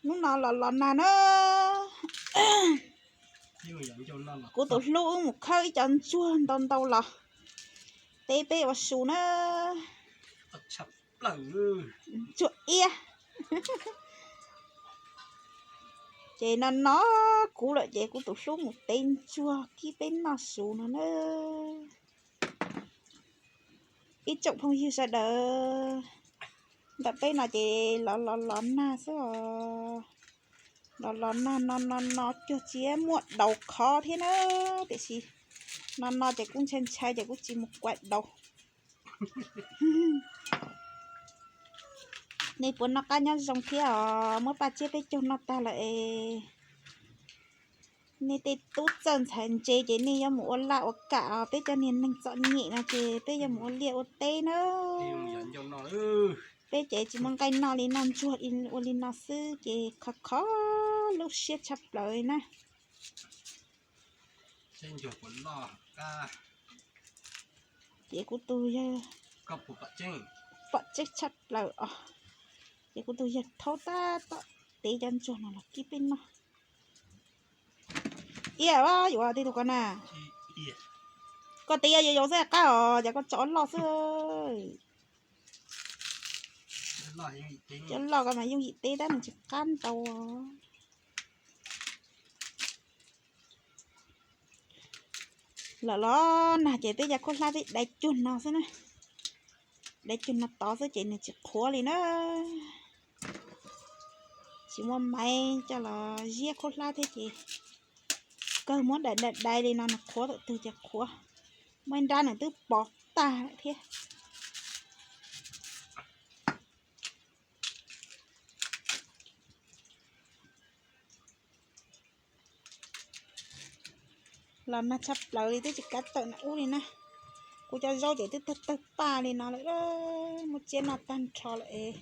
Hnub no los los nag na. Kuv tus hlub wb mus khawb ib co ntsuag ntau ntau los teb peb ua su na. Ntsuag iab. Ces no no kuv lawm ces kuv tus hlub mus teb ntsuag kib peb noj su no na. Ib tsoom phooj ywg sawv daws, ntawm peb no ces los los los nag xwb os. Los los nag no no no cuag tsis muaj daus khov thiab na, tiam sis no no ces kuj ntshai ntshai ces kuj tsis mus kuaim daus. Nej puas noj qab nyob zoo thiab os? Muab paj tsiab peb caug noj tag lawm es nej tej tub txawj ntxhais ntse ces nej yuav mus ua laj ua kam os. Peb cov niag neeg txom nyem no ces peb yuav mus ua liaj ua teb na. Peb ces tsis muaj nqaij noj li, noj ntsuag ua li no xwb ces khov khov lub siab tshaj plaws li na. Ces kuv tus yawg pom tseeb tshaj plaws os. Ces kuv tus yawg thaub tab tom tev cov ntsuag no los kib peb noj. Iab, yuav tib tug koj na. Koj tev yau yau xwb qab os, ces koj tso loj xwb. Cov loj ko mas yooj yim teb tab nws tsis qab ntau. Lawm los nag ces peb cov khaub hlab peb dai cuag no xwb na. Dai cuag no tod xwb ces nws tsis qhuav li na. Tsis muaj maiv coj los ziab khaub hlab thiab ces kawg muab dai dai dai li no nws qhuav thaum twg ces qhuav. Muaj ib nrab nws twb pov tag lawm thiab. Los nag tshaj plaws li twb tsis kav tawm na ub li na. Kuv cov zaub ces twb tawg tawg paj li no lawm, muab tsiab noj tag nrho lawm es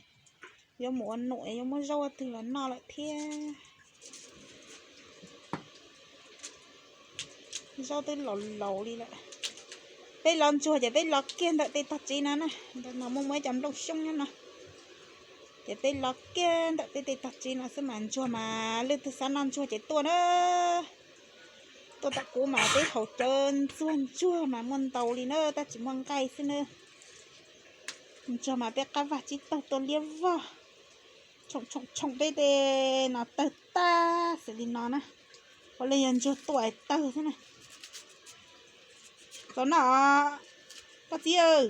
yuav mus ua num es yuav muab zaub ua twg los noj lawm thiab. Zaub twb laus laus li lawm. Peb los ntsuag ces peb los kiag ntawm tej tog txiv no na, ntawm no muaj muaj ib co nplooj xyoob nyob no. Ces peb los kiag ntawm peb tej tog txiv no xwb mas ntsuag mas leej twg xav noj ntsuag ces tuaj na. Tuaj tom kuv mas peb haus cawv ntxuag ntsuag mas muaj ntau li na, tab tsis muaj nqaij xwb na. Ntsuag mas peb qab vaj tsib taug tuaj liab vog. Tshoom tshoom tshoom peb tej no tawg tag xws li no na. Ua li yog ntsuag tuaj es tawg xwb na. Txaus noj, koj txiv,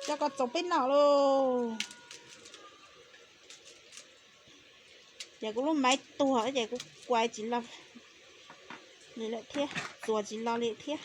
coj koj txaus peb noj lauj. Ces kuv lub maiv tuag ces kuv kuav tsis lo li lawm thiab, txuas tsis lo li thiab.